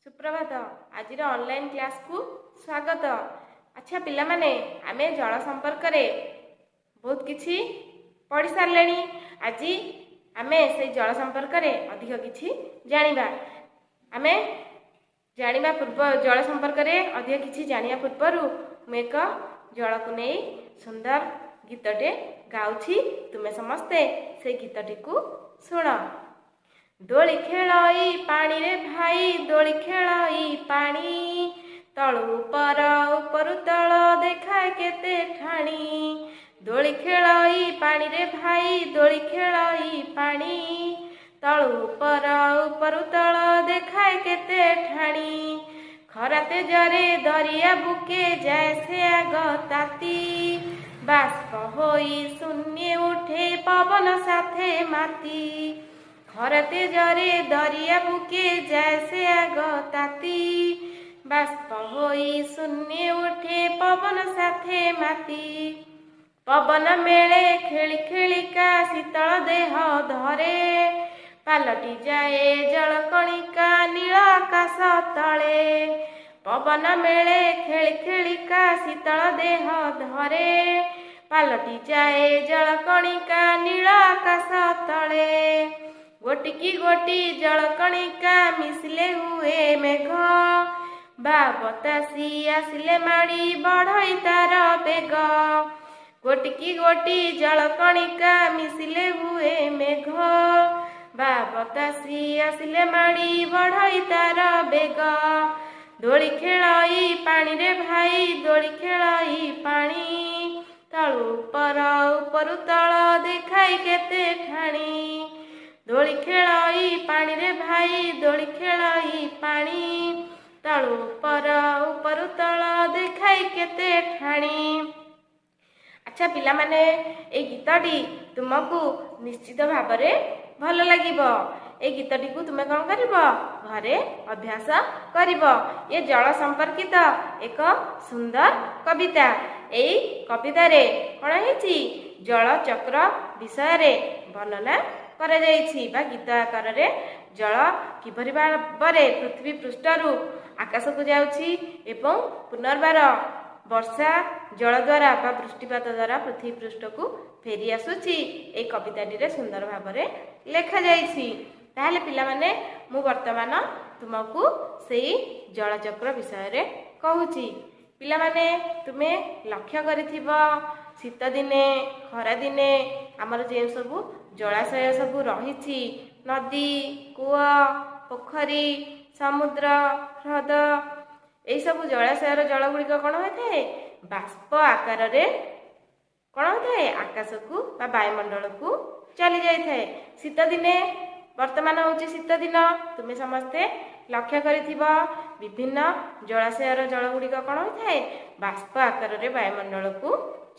ସୁପ୍ରଭାତ। ଆଜିର ଅନଲାଇନ୍ କ୍ଲାସ୍କୁ ସ୍ୱାଗତ। ଆଚ୍ଛା ପିଲାମାନେ, ଆମେ ଜଳ ସମ୍ପର୍କରେ ବହୁତ କିଛି ପଢ଼ି ସାରିଲେଣି। ଆଜି ଆମେ ସେଇ ଜଳ ସମ୍ପର୍କରେ ଅଧିକ କିଛି ଜାଣିବା। ଆମେ ଜାଣିବା ପୂର୍ବ ଜଳ ସମ୍ପର୍କରେ ଅଧିକ କିଛି ଜାଣିବା ପୂର୍ବରୁ ମୁଁ ଏକ ଜଳକୁ ନେଇ ସୁନ୍ଦର ଗୀତଟେ ଗାଉଛି। ତୁମେ ସମସ୍ତେ ସେଇ ଗୀତଟିକୁ ଶୁଣ। ଦୋଳି ଖେଳଇ ପାଣିରେ ଭାଇ, ଦୋଳି ଖେଳଇ ପାଣି, ତଳୁ ଉପର ଉପରୁ ତଳ ଦେଖାଏ କେତେ ଠାଣି। ଦୋଳି ଖେଳଇ ପାଣିରେ ଭାଇ, ଦୋଳି ଖେଳଇ ପାଣି, ତଳୁ ଉପର ଉପରୁ ତଳ ଦେଖାଏ କେତେ ଠାଣି। ଖରା ତେଜରେ ଦରିଆ ବୁକେ ଯାଏ ସେ ଆଗ ତାତି, ବାଷ୍ପ ହୋଇ ଶୂନ୍ୟେ ଉଠେ ପବନ ସାଥେ ମାତି। ଖରା ତେଜରେ ଦରିଆ ବୁକେ ଯାଏ ସେ ଆଗ ତାତି, ବାଷ୍ପ ହୋଇ ଶୂନ୍ୟେ ଉଠେ ପବନ ସାଥେ ମାତି। ପବନ ମେଳେ ଖେଳି ଖେଳିକା ଶୀତଳ ଦେହ ଧରେ, ପାଲଟି ଯାଏ ଜଳକଣିକା ନୀଳ ଆକାଶ ତଳେ। ପବନ ମେଳେ ଖେଳି ଖେଳିକା ଶୀତଳ ଦେହ ଧରେ, ପାଲଟି ଯାଏ ଜଳକଣିକା ନୀଳ ଆକାଶ ତଳେ। ଗୋଟିକି ଗୋଟି ଜଳକଣିକା ମିଶିଲେ ହୁଏ ମେଘ, ବା ବତାସି ଆସିଲେ ମାଡ଼ି ବଢ଼ଇ ତାର ବେଗ। ଗୋଟିକି ଗୋଟି ଜଳକଣିକା ମିଶିଲେ ହୁଏ ମେଘ, ବା ବତାସି ଆସିଲେ ମାଡ଼ି ବଢ଼ଇ ତାର ବେଗ। ଦୋଳି ଖେଳଇ ପାଣିରେ ଭାଇ, ଦୋଳି ଖେଳଇ ପାଣି, ତଳୁ ଉପର ଉପରୁ ତଳ ଦେଖାଇ କେତେ ଠାଣି। ଦୋଳି ଖେଳଇ ପାଣିରେ ଭାଇ, ଦୋଳି ଖେଳଇ ପାଣି, ତଳୁ ଉପର ଉପରୁ ତଳ ଦେଖାଇ କେତେ ଠାଣି। ଆଚ୍ଛା ପିଲାମାନେ, ଏଇ ଗୀତଟି ତୁମକୁ ନିଶ୍ଚିତ ଭାବରେ ଭଲ ଲାଗିବ। ଏଇ ଗୀତଟିକୁ ତୁମେ କ'ଣ କରିବ? ଘରେ ଅଭ୍ୟାସ କରିବ। ଏ ଜଳ ସମ୍ପର୍କିତ ଏକ ସୁନ୍ଦର କବିତା। ଏଇ କବିତାରେ କ'ଣ ହେଇଛି? ଜଳଚକ୍ର ବିଷୟରେ ବର୍ଣ୍ଣନା କରାଯାଇଛି ବା ଗୀତ ଆକାରରେ ଜଳ କିପରି ଭାବରେ ପୃଥିବୀ ପୃଷ୍ଠରୁ ଆକାଶକୁ ଯାଉଛି ଏବଂ ପୁନର୍ବାର ବର୍ଷା ଜଳ ଦ୍ୱାରା ବା ବୃଷ୍ଟିପାତ ଦ୍ୱାରା ପୃଥିବୀ ପୃଷ୍ଠକୁ ଫେରି ଆସୁଛି, ଏଇ କବିତାଟିରେ ସୁନ୍ଦର ଭାବରେ ଲେଖାଯାଇଛି। ତାହେଲେ ପିଲାମାନେ, ମୁଁ ବର୍ତ୍ତମାନ ତୁମକୁ ସେଇ ଜଳଚକ୍ର ବିଷୟରେ କହୁଛି। ପିଲାମାନେ, ତୁମେ ଲକ୍ଷ୍ୟ କରିଥିବ, ଶୀତ ଦିନେ, ଖରାଦିନେ ଆମର ଯେଉଁ ସବୁ ଜଳାଶୟ ସବୁ ରହିଛି, ନଦୀ, କୂଅ, ପୋଖରୀ, ସମୁଦ୍ର, ହ୍ରଦ, ଏଇସବୁ ଜଳାଶୟର ଜଳ ଗୁଡ଼ିକ କ'ଣ ହୋଇଥାଏ? ବାଷ୍ପ ଆକାରରେ କ'ଣ ହୋଇଥାଏ? ଆକାଶକୁ ବା ବାୟୁମଣ୍ଡଳକୁ ଚାଲି ଯାଇଥାଏ। ଶୀତ ଦିନେ, ବର୍ତ୍ତମାନ ହେଉଛି ଶୀତ ଦିନ, ତୁମେ ସମସ୍ତେ ଲକ୍ଷ୍ୟ କରିଥିବ, ବିଭିନ୍ନ ଜଳାଶୟର ଜଳ ଗୁଡ଼ିକ କ'ଣ ହୋଇଥାଏ? ବାଷ୍ପ ଆକାରରେ ବାୟୁମଣ୍ଡଳକୁ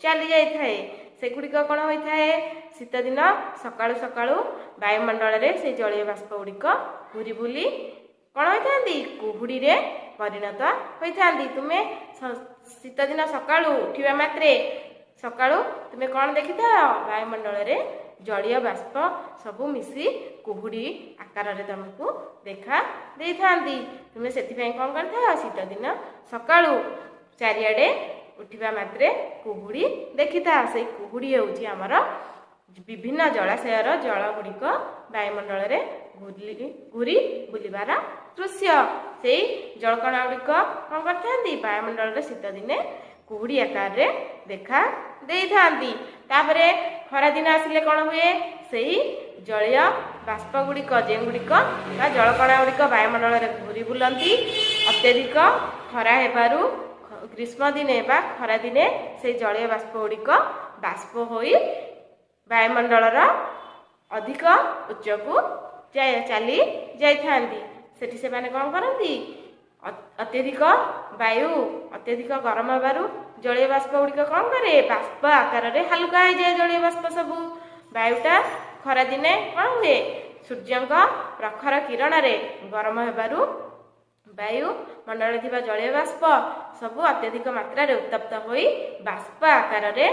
ଚାଲି ଯାଇଥାଏ। ସେଗୁଡ଼ିକ କ'ଣ ହୋଇଥାଏ? ଶୀତ ଦିନ ସକାଳୁ ସକାଳୁ ବାୟୁମଣ୍ଡଳରେ ସେଇ ଜଳୀୟ ବାଷ୍ପ ଗୁଡ଼ିକ ଘୁରି ବୁଲି କ'ଣ ହୋଇଥାନ୍ତି? କୁହୁଡ଼ିରେ ପରିଣତ ହୋଇଥାନ୍ତି। ତୁମେ ଶୀତଦିନ ସକାଳୁ ଉଠିବା ମାତ୍ରେ ସକାଳୁ ତୁମେ କ'ଣ ଦେଖିଥାଅ? ବାୟୁମଣ୍ଡଳରେ ଜଳୀୟ ବାଷ୍ପ ସବୁ ମିଶି କୁହୁଡ଼ି ଆକାରରେ ତମକୁ ଦେଖା ଦେଇଥାନ୍ତି। ତୁମେ ସେଥିପାଇଁ କ'ଣ କରିଥାଅ? ଶୀତଦିନ ସକାଳୁ ଚାରିଆଡ଼େ ଉଠିବା ମାତ୍ରେ କୁହୁଡ଼ି ଦେଖିଥାଅ। ସେଇ କୁହୁଡ଼ି ହେଉଛି ଆମର ବିଭିନ୍ନ ଜଳାଶୟର ଜଳ ଗୁଡ଼ିକ ବାୟୁମଣ୍ଡଳରେ ଘୁରି ବୁଲିବାର ଦୃଶ୍ୟ। ସେଇ ଜଳକଣା ଗୁଡ଼ିକ କ'ଣ କରିଥାନ୍ତି? ବାୟୁମଣ୍ଡଳରେ ଶୀତ ଦିନେ କୁହୁଡ଼ି ଆକାରରେ ଦେଖା ଦେଇଥାନ୍ତି। ତାପରେ ଖରାଦିନ ଆସିଲେ କ'ଣ ହୁଏ? ସେଇ ଜଳୀୟ ବାଷ୍ପ ଗୁଡ଼ିକ ଯେଉଁଗୁଡ଼ିକ ବା ଜଳକଣା ଗୁଡ଼ିକ ବାୟୁମଣ୍ଡଳରେ ଘୁରି ବୁଲନ୍ତି, ଅତ୍ୟଧିକ ଖରା ହେବାରୁ ଗ୍ରୀଷ୍ମ ଦିନେ ବା ଖରାଦିନେ ସେଇ ଜଳୀୟ ବାଷ୍ପ ଗୁଡ଼ିକ ବାଷ୍ପ ହୋଇ ବାୟୁମଣ୍ଡଳର ଅଧିକ ଉଚ୍ଚକୁ ଚାଲି ଯାଇଥାନ୍ତି। ସେଠି ସେମାନେ କ'ଣ କରନ୍ତି? ଅତ୍ୟଧିକ ବାୟୁ ଅତ୍ୟଧିକ ଗରମ ହେବାରୁ ଜଳୀୟ ବାଷ୍ପ ଗୁଡ଼ିକ କ'ଣ କରେ? ବାଷ୍ପ ଆକାରରେ ହାଲୁକା ହେଇଯାଏ ଜଳୀୟ ବାଷ୍ପ ସବୁ। ବାୟୁଟା ଖରାଦିନେ କ'ଣ ହୁଏ? ସୂର୍ଯ୍ୟଙ୍କ ପ୍ରଖର କିରଣରେ ଗରମ ହେବାରୁ ବାୟୁ ମଣ୍ଡଳରେ ଥିବା ଜଳୀୟ ବାଷ୍ପ ସବୁ ଅତ୍ୟଧିକ ମାତ୍ରାରେ ଉତ୍ତପ୍ତ ହୋଇ ବାଷ୍ପ ଆକାରରେ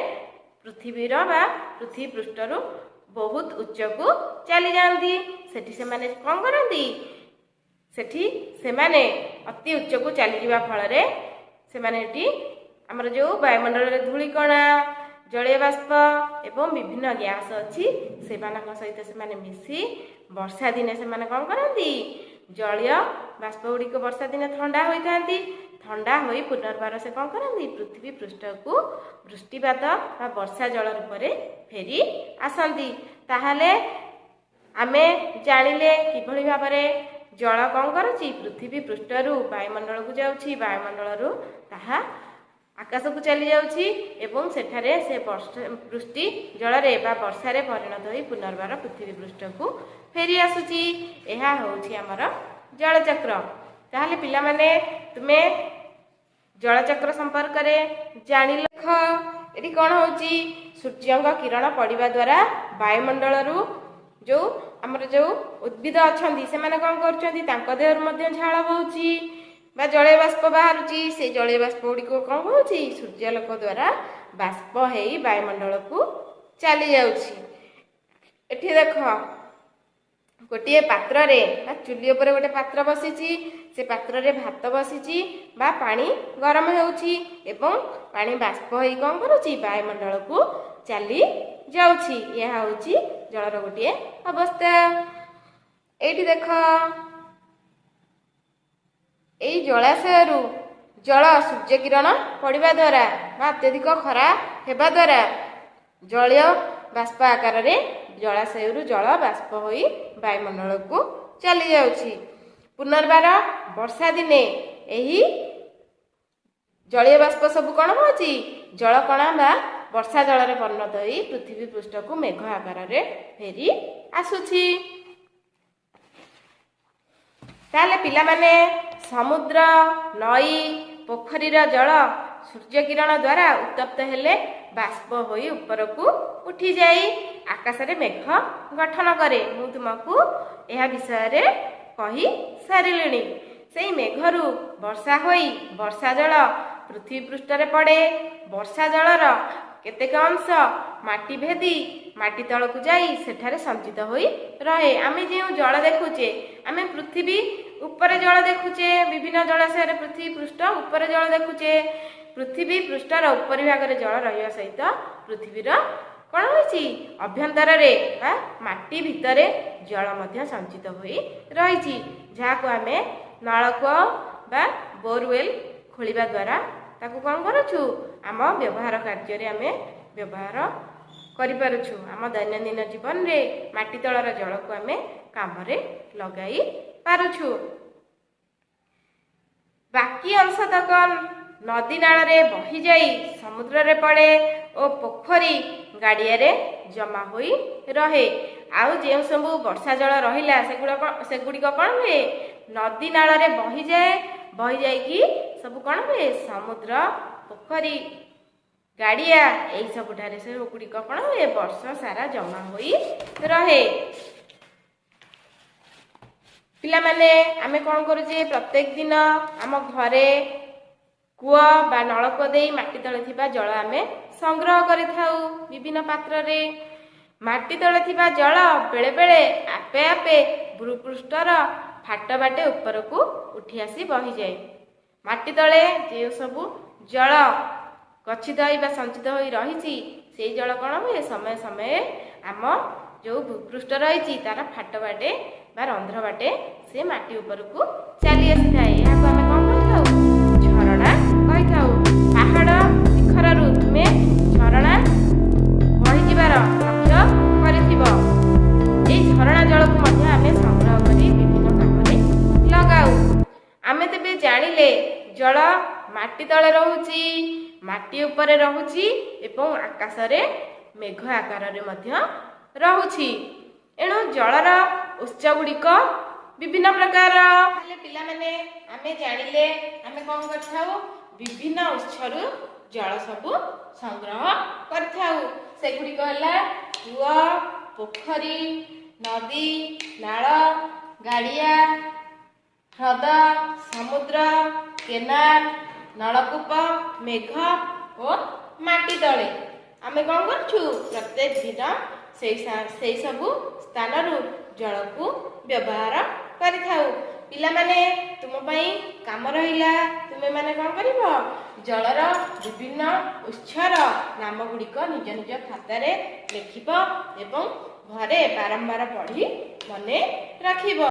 ପୃଥିବୀର ବା ପୃଥିବୀ ପୃଷ୍ଠରୁ ବହୁତ ଉଚ୍ଚକୁ ଚାଲି ଯାଆନ୍ତି। ସେଠି ସେମାନେ କ'ଣ କରନ୍ତି? ସେଠି ସେମାନେ ଅତି ଉଚ୍ଚକୁ ଚାଲିଯିବା ଫଳରେ ସେମାନେ ଏଠି ଆମର ଯେଉଁ ବାୟୁମଣ୍ଡଳରେ ଧୂଳିକଣା, ଜଳୀୟ ବାଷ୍ପ ଏବଂ ବିଭିନ୍ନ ଗ୍ୟାସ୍ ଅଛି, ସେମାନଙ୍କ ସହିତ ସେମାନେ ମିଶି ବର୍ଷା ଦିନେ ସେମାନେ କ'ଣ କରନ୍ତି? ଜଳୀୟ ବାଷ୍ପ ଗୁଡ଼ିକ ବର୍ଷା ଦିନେ ଥଣ୍ଡା ହୋଇଥାନ୍ତି। ଥଣ୍ଡା ହୋଇ ପୁନର୍ବାର ସେ କ'ଣ କରନ୍ତି? ପୃଥିବୀ ପୃଷ୍ଠକୁ ବୃଷ୍ଟିପାତ ବା ବର୍ଷା ଜଳ ରୂପରେ ଫେରି ଆସନ୍ତି। ତାହେଲେ ଆମେ ଜାଣିଲେ କିଭଳି ଭାବରେ ଜଳ କ'ଣ କରୁଛି? ପୃଥିବୀ ପୃଷ୍ଠରୁ ବାୟୁମଣ୍ଡଳକୁ ଯାଉଛି, ବାୟୁମଣ୍ଡଳରୁ ତାହା ଆକାଶକୁ ଚାଲି ଯାଉଛି ଏବଂ ସେଠାରେ ସେ ବର୍ଷା ବୃଷ୍ଟି ଜଳରେ ବା ବର୍ଷାରେ ପରିଣତ ହୋଇ ପୁନର୍ବାର ପୃଥିବୀ ପୃଷ୍ଠକୁ ଫେରି ଆସୁଛି। ଏହା ହେଉଛି ଆମର ଜଳଚକ୍ର। ତାହେଲେ ପିଲାମାନେ, ତୁମେ ଜଳଚକ୍ର ସମ୍ପର୍କରେ ଜାଣିଲ। ଏଠି କ'ଣ ହେଉଛି? ସୂର୍ଯ୍ୟଙ୍କ କିରଣ ପଡ଼ିବା ଦ୍ୱାରା ବାୟୁମଣ୍ଡଳରୁ ଯେଉଁ ଆମର ଯେଉଁ ଉଦ୍ଭିଦ ଅଛନ୍ତି, ସେମାନେ କ'ଣ କରୁଛନ୍ତି? ତାଙ୍କ ଦେହରୁ ମଧ୍ୟ ଝାଳ ବହୁଛି ବା ଜଳୀୟ ବାଷ୍ପ ବାହାରୁଛି। ସେଇ ଜଳୀୟ ବାଷ୍ପ ଗୁଡ଼ିକ କ'ଣ ହେଉଛି? ସୂର୍ଯ୍ୟାଲୋକ ଦ୍ୱାରା ବାଷ୍ପ ହେଇ ବାୟୁମଣ୍ଡଳକୁ ଚାଲି ଯାଉଛି। ଏଠି ଦେଖ, ଗୋଟିଏ ପାତ୍ରରେ ବା ଚୁଲି ଉପରେ ଗୋଟେ ପାତ୍ର ବସିଛି। ସେ ପାତ୍ରରେ ଭାତ ବସିଛି ବା ପାଣି ଗରମ ହେଉଛି ଏବଂ ପାଣି ବାଷ୍ପ ହେଇ କ'ଣ କରୁଛି? ବାୟୁମଣ୍ଡଳକୁ ଚାଲି ଯାଉଛି। ଏହା ହେଉଛି ଜଳର ଗୋଟିଏ ଅବସ୍ଥା। ଏଇଠି ଦେଖ, ଏଇ ଜଳାଶୟରୁ ଜଳ ସୂର୍ଯ୍ୟ କିରଣ ପଡ଼ିବା ଦ୍ୱାରା ବା ଅତ୍ୟଧିକ ଖରା ହେବା ଦ୍ୱାରା ଜଳୀୟ ବାଷ୍ପ ଆକାରରେ ଜଳାଶୟରୁ ଜଳ ବାଷ୍ପ ହୋଇ ବାୟୁମଣ୍ଡଳକୁ ଚାଲି ଯାଉଛି। ପୁନର୍ବାର ବର୍ଷା ଦିନେ ଏହି ଜଳୀୟ ବାଷ୍ପ ସବୁ କ'ଣ ହେଉଛି? ଜଳକଣା ବା ବର୍ଷା ଜଳରେ ପରିଣତ ହୋଇ ପୃଥିବୀ ପୃଷ୍ଠକୁ ମେଘ ଆକାରରେ ଫେରି ଆସୁଛି। ତାହେଲେ ପିଲାମାନେ, ସମୁଦ୍ର, ନଈ, ପୋଖରୀର ଜଳ ସୂର୍ଯ୍ୟ କିରଣ ଦ୍ୱାରା ଉତ୍ତପ୍ତ ହେଲେ ବାଷ୍ପ ହୋଇ ଉପରକୁ ଉଠିଯାଇ ଆକାଶରେ ମେଘ ଗଠନ କରେ। ମୁଁ ତୁମକୁ ଏହା ବିଷୟରେ କହି ସାରିଲିଣି। ସେଇ ମେଘରୁ ବର୍ଷା ହୋଇ ବର୍ଷା ଜଳ ପୃଥିବୀ ପୃଷ୍ଠରେ ପଡ଼େ। ବର୍ଷା ଜଳର କେତେକ ଅଂଶ ମାଟି ଭେଦି ମାଟି ତଳକୁ ଯାଇ ସେଠାରେ ସଞ୍ଚିତ ହୋଇ ରହେ। ଆମେ ଯେଉଁ ଜଳ ଦେଖୁଛେ, ଆମେ ପୃଥିବୀ ଉପରେ ଜଳ ଦେଖୁଛେ, ବିଭିନ୍ନ ଜଳାଶୟରେ ପୃଥିବୀ ପୃଷ୍ଠ ଉପରେ ଜଳ ଦେଖୁଛେ। ପୃଥିବୀ ପୃଷ୍ଠର ଉପରି ଭାଗରେ ଜଳ ରହିବା ସହିତ ପୃଥିବୀର କ'ଣ ହୋଇଛି? ଅଭ୍ୟନ୍ତରରେ ବା ମାଟି ଭିତରେ ଜଳ ମଧ୍ୟ ସଞ୍ଚିତ ହୋଇ ରହିଛି, ଯାହାକୁ ଆମେ ନଳକୂଅ ବା ବୋରୱେଲ ଖୋଳିବା ଦ୍ୱାରା ତାକୁ କ'ଣ କରୁଛୁ? ଆମ ବ୍ୟବହାର କାର୍ଯ୍ୟରେ ଆମେ ବ୍ୟବହାର କରିପାରୁଛୁ। ଆମ ଦୈନନ୍ଦିନ ଜୀବନରେ ମାଟି ତଳର ଜଳକୁ ଆମେ କାମରେ ଲଗାଇ ପାରୁଛୁ। ବାକି ଅଂଶତକ ନଦୀ ନାଳରେ ବହିଯାଇ ସମୁଦ୍ରରେ ପଡ଼େ ଓ ପୋଖରୀ ଗାଡ଼ିଆରେ ଜମା ହୋଇ ରହେ। ଆଉ ଯେଉଁ ସବୁ ବର୍ଷା ଜଳ ରହିଲା, ସେଗୁଡ଼ିକ କ'ଣ ହୁଏ? ନଦୀ ନାଳରେ ବହିଯାଏ। ବହି ଯାଇକି ସବୁ କ'ଣ ହୁଏ? ସମୁଦ୍ର, ପୋଖରୀ, ଗାଡ଼ିଆ ଏଇ ସବୁଠାରେ ସେଗୁଡ଼ିକ କ'ଣ ହୁଏ? ବର୍ଷ ସାରା ଜମା ହୋଇ ରହେ। ପିଲାମାନେ, ଆମେ କ'ଣ କରୁଛେ? ପ୍ରତ୍ୟେକ ଦିନ ଆମ ଘରେ କୂଅ ବା ନଳକୂଅ ଦେଇ ମାଟି ତଳେ ଥିବା ଜଳ ଆମେ ସଂଗ୍ରହ କରିଥାଉ ବିଭିନ୍ନ ପାତ୍ରରେ। ମାଟି ତଳେ ଥିବା ଜଳ ବେଳେବେଳେ ଆପେ ଆପେ ଭୂପୃଷ୍ଠର ଫାଟ ବାଟେ ଉପରକୁ ଉଠି ଆସି ବହିଯାଏ। ମାଟି ତଳେ ଯେଉଁ ସବୁ ଜଳ ଗଚ୍ଛିତ ହୋଇ ବା ସଞ୍ଚିତ ହୋଇ ରହିଛି, ସେଇ ଜଳ କ'ଣ ହୁଏ? ସମୟ ସମୟେ ଆମ ଯେଉଁ ଭୂପୃଷ୍ଠ ରହିଛି, ତାର ଫାଟ ବାଟେ ବା ରନ୍ଧ୍ର ବାଟେ ସେ ମାଟି ଉପରକୁ ଚାଲି ଆସିଥାଏ। ଏହାକୁ ଆମେ କ'ଣ କହିଥାଉ? ଝରଣା କହିଥାଉ। ପାହାଡ଼ ଶିଖରରୁ ତୁମେ ଝରଣା ବହିଯିବାର ଲକ୍ଷ୍ୟ କରିଥିବ। ଏଇ ଝରଣା ଜଳକୁ ମଧ୍ୟ ଆମେ ସଂଗ୍ରହ କରି ବିଭିନ୍ନ କାମରେ ଲଗାଉ। ଆମେ ତେବେ ଜାଣିଲେ, ଜଳ ମାଟି ତଳେ ରହୁଛି, ମାଟି ଉପରେ ରହୁଛି ଏବଂ ଆକାଶରେ ମେଘ ଆକାରରେ ମଧ୍ୟ ରହୁଛି। ଏଣୁ ଜଳର ଉତ୍ସ ଗୁଡ଼ିକ ବିଭିନ୍ନ ପ୍ରକାର। ତାହେଲେ ପିଲାମାନେ, ଆମେ ଜାଣିଲେ ଆମେ କ'ଣ କରିଥାଉ? ବିଭିନ୍ନ ଉତ୍ସରୁ ଜଳ ସବୁ ସଂଗ୍ରହ କରିଥାଉ। ସେଗୁଡ଼ିକ ହେଲା କୂଅ, ପୋଖରୀ, ନଦୀ, ନାଳ, ଗାଡ଼ିଆ, ହ୍ରଦ, ସମୁଦ୍ର, କେନାଲ, ନଳକୂପ, ମେଘ ଓ ମାଟି ତଳେ। ଆମେ କ'ଣ କରୁଛୁ? ପ୍ରତ୍ୟେକ ଦିନ ସେଇ ସବୁ ସ୍ଥାନରୁ ଜଳକୁ ବ୍ୟବହାର କରିଥାଉ। ପିଲାମାନେ, ତୁମ ପାଇଁ କାମ ରହିଲା। ତୁମେମାନେ କ'ଣ କରିବ? ଜଳର ବିଭିନ୍ନ ଉତ୍ସର ନାମ ଗୁଡ଼ିକ ନିଜ ନିଜ ଖାତାରେ ଲେଖିବ ଏବଂ ଘରେ ବାରମ୍ବାର ପଢ଼ି ମନେ ରଖିବ।